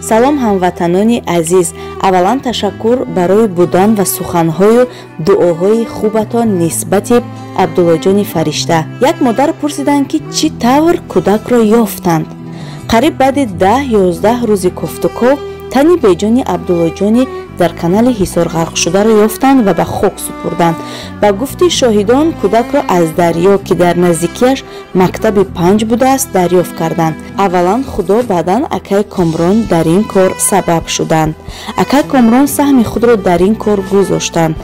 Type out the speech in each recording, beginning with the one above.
Салом, ҳамватанони азиз! Аввалан, ташаккур барои будан ва суханҳою дуоҳои хубатон нисбати Абдуллоҷони фаришта. Як модар пурсиданд, ки чӣ тавр кӯдакро ёфтанд. Қариб баъди 10-11 рӯзи кофтуков тани беҷони Абдуллоҷони дар канали Ҳисор ғарқшударо ёфтанд ва ба хок супурданд. Ба гуфти шоҳидон, кӯдакро аз дарё, ки дар наздикиаш мактаби 5 будааст, дарёфт карданд. Аввалан Худо, баъдан акай Комрон дар ин кор сабаб шуданд. Акай Комрон саҳми худро дар ин кор гузоштанд,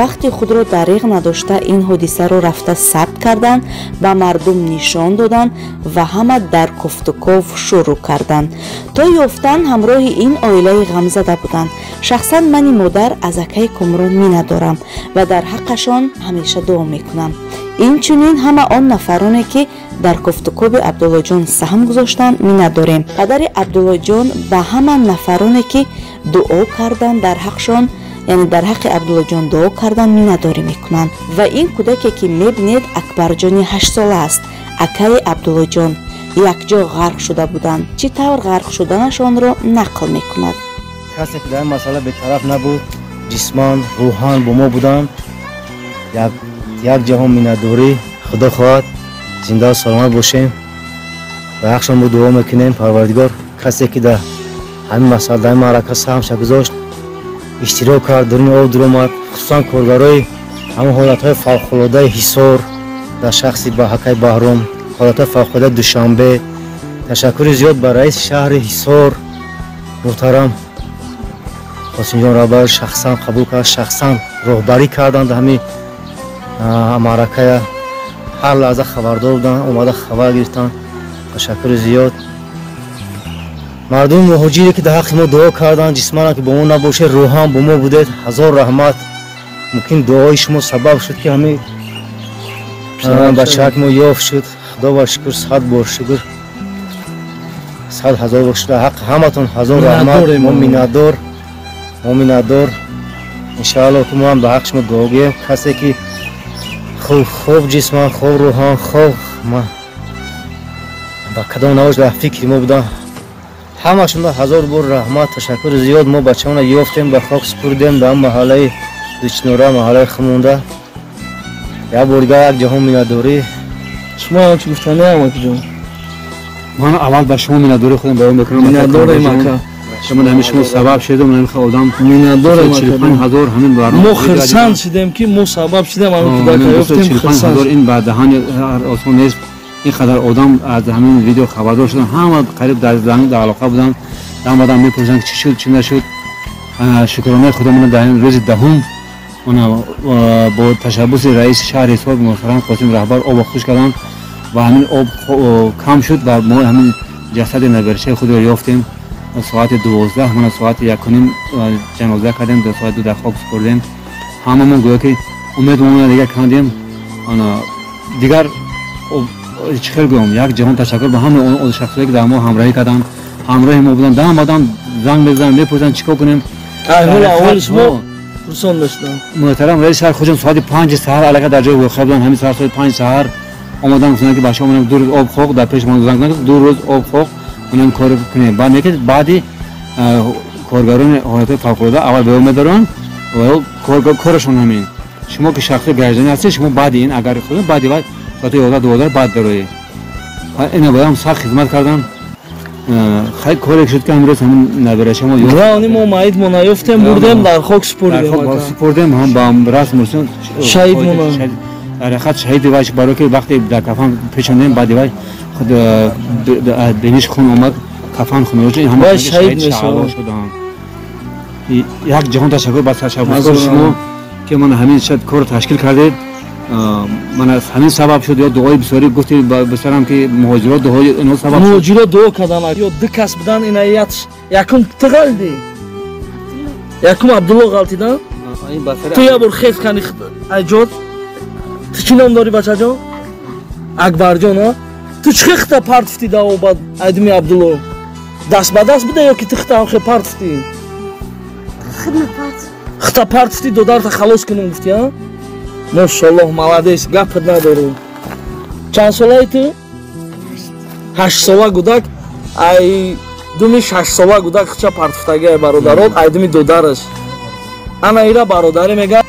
вақти худро дариғ надошта, ин ҳодисаро рафта сабт карданд, ба мардум нишон доданд ва ҳама дар кофтуков шурӯъ карданд. То ёфтан ҳамроҳи ин оилаи ғамзада буданд. Шахсан мани модар аз акаи Комрон миннатдорам ва дар ҳаққашон ҳамеша дуо мекунам. Инчунин ҳама он нафароне, ки дар кофтукоби Абдуллоҷон саҳм гузоштанд, миннатдорем. Падари Абдуллоҷон ба ҳама нафароне, ки дуо карданд дар ҳақшон, яъне дар ҳаққи Абдуллоҷон дуо кардан, миннатдорӣ мекунанд. Ва ин кӯдаке, ки мебинед, Акбарҷони 8-сола аст, акаи Абдуллоҷон. Якҷо ғарқ шуда буданд. Чӣ тавр ғарқ шуданашонро нақл мекунад. Касе ки дар ин масъала бетараф набуд, ҷисман, рӯҳан бо мо буданд, як ҷаҳон миннатдорӣ. Худо хоҳад, зинда саломат бошем. Ба ҳақшон мо дуо мекунем. Парвардигор касе ки дар ҳамин масъала, дар ин маърака саҳмша гузошт, иштирок кард, дуруни об дуромад, хусусан коргарои ҳамон ҳолатҳои фавқулодаи Ҳисор дар шахси Баҳакай Баҳром, ҳолатҳои фавқулодаи Душанбе. Ташаккури зиёд ба раиси шаҳри Ҳисор муҳтарам Қосимҷон Раҳбар, шахсан қабул кард, шахсан роҳбарӣ карданд ҳамин маъракая. Ҳар лаҳза хабардор буданд, омада хабар гирифтанд. Ташаккури зиёд. Мардуми муҳоҷире, ки дар ҳаққи мо дуо карданд, ҷисман ки бо мо набошед, рӯҳан бо мо будед, ҳазор раҳмат. Мумкин дуои шумо сабаб шуд, ки ҳамин бачаак мо ёфт шуд. Худо ба шукр, сад бор шукр, сад ҳазор бор шукр. Ҳаққи ҳаматон ҳазор раҳмат. Мо миннатдор, мо миннатдор. Иншаалло, ки мо ҳам ба ҳаққи шумо дуо гӯем. Касе ки хуб ҷисман, хуб рӯҳан, хуб ба кадом навош дар фикри мо буданд, ҳамашонро ҳазор бор раҳмат, ташаккури зиёд. Мо бачаонро ёфтем, ба хок супурдем дар маҳаллаи Дучнора, маҳаллаи Хумонда. Як бор дигар як ҷаҳон миннатдорӣ. Шумо ҳам чӣ гуфтаниам, акиҷон? Ман аввал ба шумо миннатдории худам баён мекунам. Миннатдорем, ака. Шумо ҳамин шумо сабаб шудем, ҳамин одам миннатдорем. 45 000 ҳамин барнома. Мо хирсанд шудем, ки мо сабаб шудем, ҳамин кӯдака ёфтем. 45 000 ин ба даҳани осон нест. Ин қадар одам аз ҳамин видео хабардор шуданд, ҳама қариб дар алоқа буданд, дам бадам мепурсанд, чӣ шуд, чӣ нашуд. Шукронаи худомона, дар ин рӯзи 10-ум бо ташаббуси раиси шаҳри Ҳисор муҳтарам Қосим Раҳбар обо хуш карданд ва ҳамин об кам шуд ва мо ҳамин ҷасади наберашаи худро ёфтем. Соати 12, мана соати 1:30 ҷаноза кардем, до соати 2 дар хок супурдем. Ҳамамон гӯё ки умедмонро дигар кандем. Дигар чӣ хел гӯям, як ҷаҳон ташаккур ба ҳамаи он шахсое, ки дар мо ҳамроҳӣ карданд, ҳамроҳи мо буданд, дам бадам занг мезананд, мепурсанд, чӣ кор кунем. Аҳволи шумо пурсон мешуданд. Муҳтарам раиси шаҳр худшон соати 5 саҳар аллакай дар ҷои воқеа буданд. Ҳамин саҳар соати 5 саҳар омадан, гуфтанд, ки бачаҳо, манам 2 рӯз об хоқ дар пеши мо занг занад, 2 рӯз об хоқ, манам кор кунем. Баъд меки баъди коргарони ҳолатҳои фавқулода аввал ба ё медоранд ва корашон ҳамин. Шумо ки шахси гражданӣ ҳастед, шумо баъди ин агар баъди вай соати 11, 12 баъд дароед. Ина боям сахт хизмат кардам. Хай, коре шуд, ки ҳамрӯз ҳамин набераша мо Главное, мо маид мо наёфтем, бурдем, дар хок супурдем. Супурдем ҳам ба расм русум. Шаҳид мона. Дар ҳақиқат шаҳиди вай, барое ки вақте дар кафан печондем, баъди вай худ биниш хун омад, кафан хун ҳама шаҳид шуданд. Як ҷаҳон ташаккур ба ташаббускори шумо, ки ман ҳамин шад корро ташкил кардед. Ман аз ҳамин сабаб шуд ё дуои бисёрӣ гуфти бисёрам, ки муҳоҷирот дуои ино сабаб. Муҳоҷирот дуо кардам, ё ду кас будан. Ина якум ту ғалдӣ, якум Абдулло ғалтидан. Ту як бор хез кани айҷод. Ту чӣ ном дорӣ, бачаҷон? Акбарҷон. А ту чӣ хита партфтӣ даобад айдими Абдулло? Даст ба даст буда ё ки ту хита ҳамхе партфтӣ? Хита партфтӣ, додарта халос кунем гуфтӣ. А, мошаллоҳ, молодец, гапат надорем. Чанд солаи ту? 8 сола гудак. Ай Думи 6-сола гудак хича партуфтагия, бародарон, ай думи додараш. Ана ира бародарӣ мега.